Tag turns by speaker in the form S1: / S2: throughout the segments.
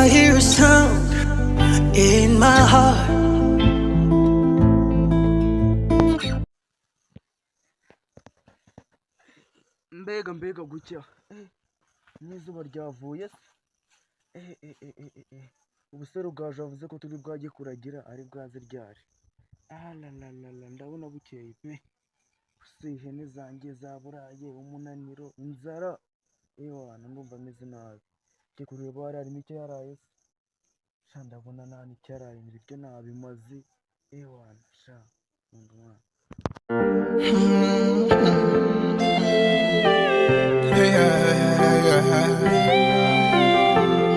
S1: I hear a sound in my heart.
S2: Mbega mbega gucya! N'izuba ryavuye se! Ubu se Rugaju avuze ko turi bwajye kuragira ari bwaze ryari? Alalala, ndabona bukeye pe! Se ihene zanjye zaburaye, umunaniro, inzara, ewana ndumva ameze nabi. Njye kureba hariya harimo icyo yaraye se? Sha, ndabona nta n'icyo yaraye, ibiryo nabimaze. Ewana sha, nkunda umwana.
S3: Yeah.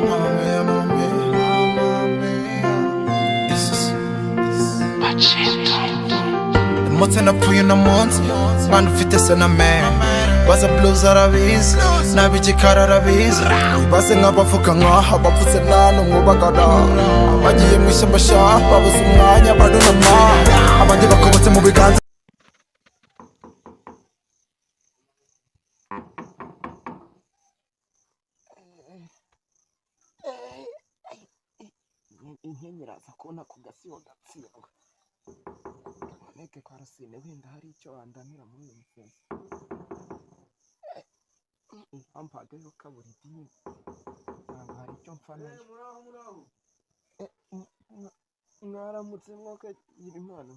S3: Mamma mia, mamma mia, mamma mia. This is Umutse napfuye uno munsi, mwana ufite se na mère. Baza blues arabizi, n'ab'igikara arabizi. Ibaze nk'abavuga nkaha bapfutse nta n'umwe ubagara. Abagiye mu ishyamba sha babuze umwanya barunama, abandi bakobotse mu biganza.
S4: Inkenye iraza kubona ku gasibo gatsindwa kaboneke kwa Rusine, wenda hari icyo wandamira muri uyu mufungo mpampagayeho kabura idini, ntabwo hari icyo mpfa nayo. Mwaramutse mwakagira impano,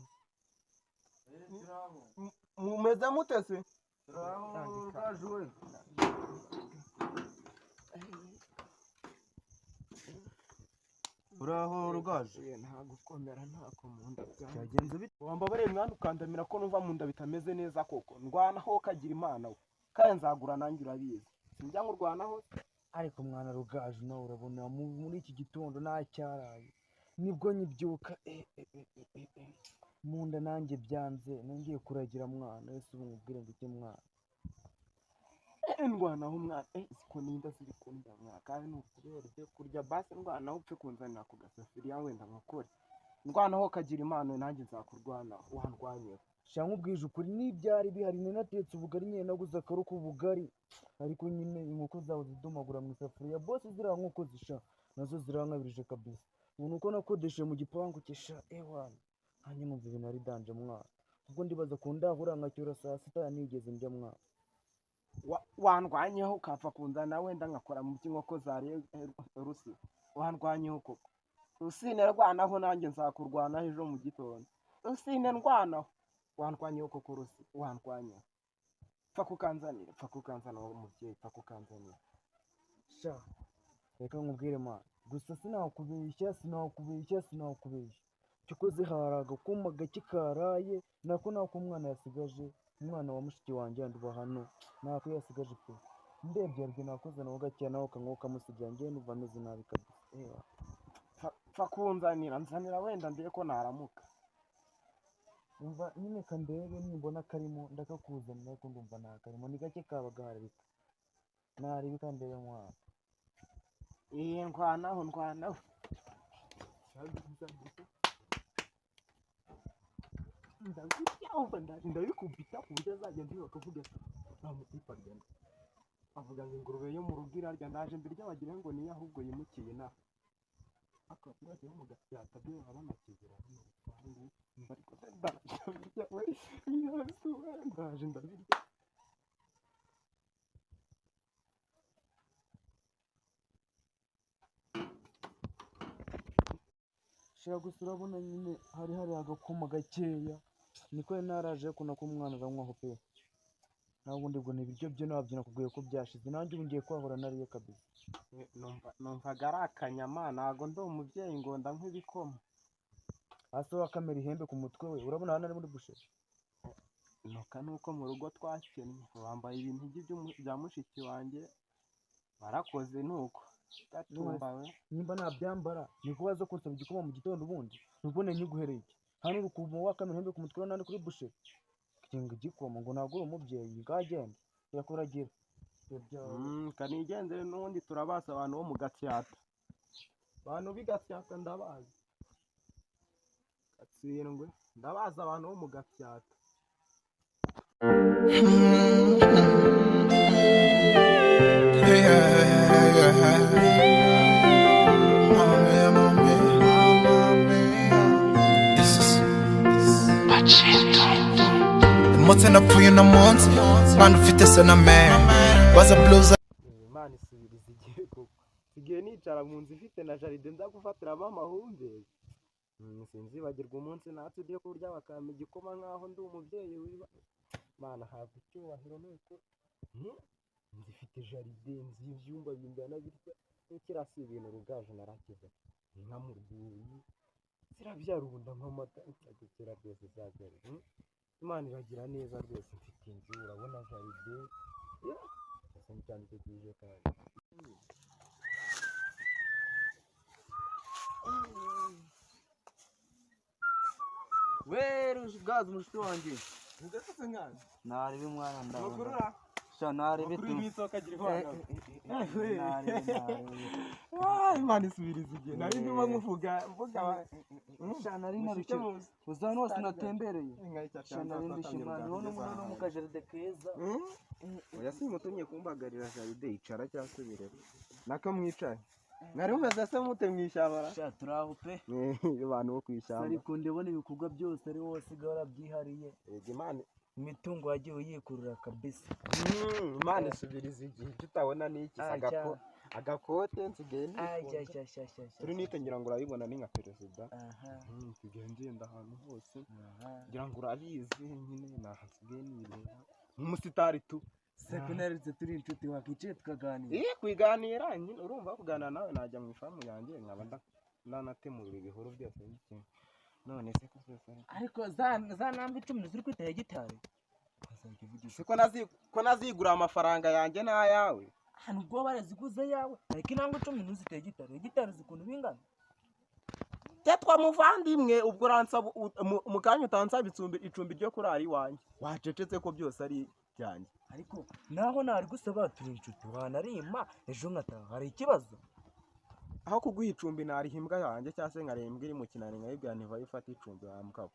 S4: mumeze mute se?
S2: Rugaju we! Uraho Rugaju?
S4: Nta gukomera, ntako mu nda byanjye.
S2: Byagenze bite?
S4: Wambabariye mwana ukandamira ko numva mu nda bitameze neza koko. Ndwanaho kagira imana we, kandi nzagura nanjye, urabizi sinjya nkurwanaho.
S2: Ariko mwana Rugaju, nawe urabona muri iki gitondo nta cyaraye, nibwo nkibyuka. Mu nda nanjye byanze, nongeye kuragira mwana. Ese ubu nkubwire ngo iki mwana?
S4: Ndwanaho mwana, siko ninda ziri kundya mwana, kandi ni ukubera ibyo kurya. Basi ndwanaho upfe kunzanira ku gasafuriya wenda nkakore. Ndwanaho kagira imana, nanjye nzakurwanaho wandwanyeho.
S2: Sha, nkubwije ukuri, n'ibyari bihari natetse ubugari nyine, naguze akaro k'ubugari, ariko nyine inkoko zawe zidomagura mu isafuriya bose. Ziriya nkoko zisha nazo zirankabirije kabisa. Ubu nuko nakodesheje mu gipangu cye sha, ewana nkanjye numva ibintu ari danger mwana. Ubwo ndibaza ku ndahura nkacyura saa sita nigeze njya mwana.
S4: Wandwanyeho ukapfa kunzana wenda nkakora mu by'inkoko zariye. Rusi, wandwanyeho koko. Rusine, rwanaho nanjye nzakurwanaho ejo mu gitondo. Rusine, ndwanaho, wandwanyeho koko. Rusi, wandwanyeho, pfa kukanzanira, pfa kukanzanira wowe mubyeyi, pfa kukanzanira.
S2: Sha, reka nkubwire mwana, gusa sinakubeshya, sinakubeshya, sinakubeshya. Cyokoze hari agakoma gake karaye, nako nako umwana yasigaje, umwana wa mushiki wanjye yandi uba hano, nako yasigaje pe. Ndebye aribyo nakoze nawe gakeya, nawe kanywa kamusigira. Njyewe numva ameze nabi kabisa, ewa.
S4: Pfa kunzanira, nzanira wenda ndebe ko naramuka.
S2: Umva nyine, kandebe nimbona karimo ndakakuzanira, ariko ndumva nta karimo, ni gake kaba gahari, ariko narebe kandebe mwana.
S4: Iyi ndwanaho, ndwanaho. Ndabirya, umva, ndabikubita ku buryo azajya ndeba akavuga ati nta mutipe agenda avuga ngo ingurube yo mu rugo irarya. Ndaje mbirya bagire ngo niyo ahubwo yimukiye inaha. Ariko abaturage bo mu Gasyata byo baba banakigera hano mu rupangu. Ariko ndaje ndabirya we, Yesu we, ndaje ndabirya.
S2: Shira, gusa urabona nyine hari agakoma gakeya, niko yari naraje, ariko nako umwana aranywaho pe. Nawe ubundi ngo ni ibiryo byo nabyo nakubwiye ko byashize, nanjye ubu ngiye kwahura nariye kabisa.
S4: Numvaga ari akanyama, ntago ndi umubyeyi ngo ndanywe ibikoma.
S2: Hasi wakamera ihembe ku mutwe we, urabona hano ari muri boucherie.
S4: Nuka nuko mu rugo twakennye, bambaye ibintu bya mushiki wanjye barakoze nuko gatumba we.
S2: Nimba nabyambara ni kubaza kunsaba igikoma mu gitondo, ubundi ntubone nyiguhereye iki hano uri kuva wakamera ihembe ku mutwe we, nandi kuri boucherie ngo igikoma, ngo ntabwo uri umubyeyi, ngagenda irakuragira ibyo byawe.
S4: Kanigendere n'ubundi turabazi abantu bo mu Gasyata, abantu b'i Gasyata ndabazi, gatsindwe, ndabazi abantu bo mu Gasyata.
S3: Yeah. Ndamutse napfuye uno munsi, mwana ufite se na mère, baza blues.
S4: Imana isubiriza igihe koko. Nsigaye nicara mu nzu ifite na jardin, nza gufatiramo amahumbezi. Sinzibagirwa umunsi natwe ibyo kurya bakampa igikoma nk'aho ndi umubyeyi wiba. Imana habwa icyubahiro nuko inzu ifite jardin, inzu y'ibyumba bingana bitya kiriya si ibintu rugaje. Narakize inka mu rwuri zirabyara, ubu ndanywa amata kera rwose zabyara. Imana iragira neza rwose, mfite inzu, urabona jardin. Ese cyane kije kandi
S2: Weru gazi mushuti wanjye. Narebe mwana, ndabona sha narebe tu. Narebe, narebe.
S4: Imana isubiriza igihe, nari ndimo nkuvuga mvuga.
S2: Sha nari narushye, uzi ahantu hose natembereye. Sha nari ndushye mwana, urabona umuntu no mu kajaride keza.
S4: Oya, simutumye kumbagarira jardin, icara cyangwa se ubirebe nako mwicaye. Mwari mumeze se mute mu ishyamba?
S2: Sha turaho pe.
S4: Abantu bo ku ishyamba.
S2: Ariko ndabona ibikorwa byose ari wowe wasigaye warabyihariye.
S4: Yego, Imana.
S2: Imitungo wagiye uyikurura kabisa.
S4: Imana isubiriza igihe, icyo utabona ni iki se?
S2: Ah,
S4: Agakote nsigaye
S2: Ay,
S4: nifunga.
S2: sha sha sha sha.
S4: Turi nite ngira ngo urabibona, ni nka perezida.
S2: Aha.
S4: Nsigaye ngenda ahantu hose.
S2: Aha.
S4: Ngira ngo urabizi nyine, naha nsigaye nireba nk'umusitari tu.
S2: Sekunaretse turi inshuti, wakicaye tukaganira.
S4: Iyo kuganira nyine, urumva kuganira nawe najya mu ifamu yanjye nkaba nanatemura ibihuru byose n'ikindi. None se ko byose
S2: Ariko za ntambwe 10 ziri kwita hegitari wazajya uvugisha.
S4: Se ko nazigura amafaranga yanjye n'ayawe?
S2: Ahantu ubwo baraziguze yawe, ariko intambwe 10 ntuzite hegitari. Hegitari uzi ukuntu bingana?
S4: Tetwa muvandimwe, ubwo uransaba mu kanya utansaba icumbi ryo kurara iwanjye, wacecetse ko byose ari ibyanjye.
S2: Ariko naho nari gusaba, turi inshuti, wanarima ejo nkataha, hari ikibazo?
S4: Aho kuguha icumbi nariha imbwa yanjye, cyangwa se nkareba imbwa iri mu kinani nkayibwira ntivayo ifate icumbi wa mbwa we.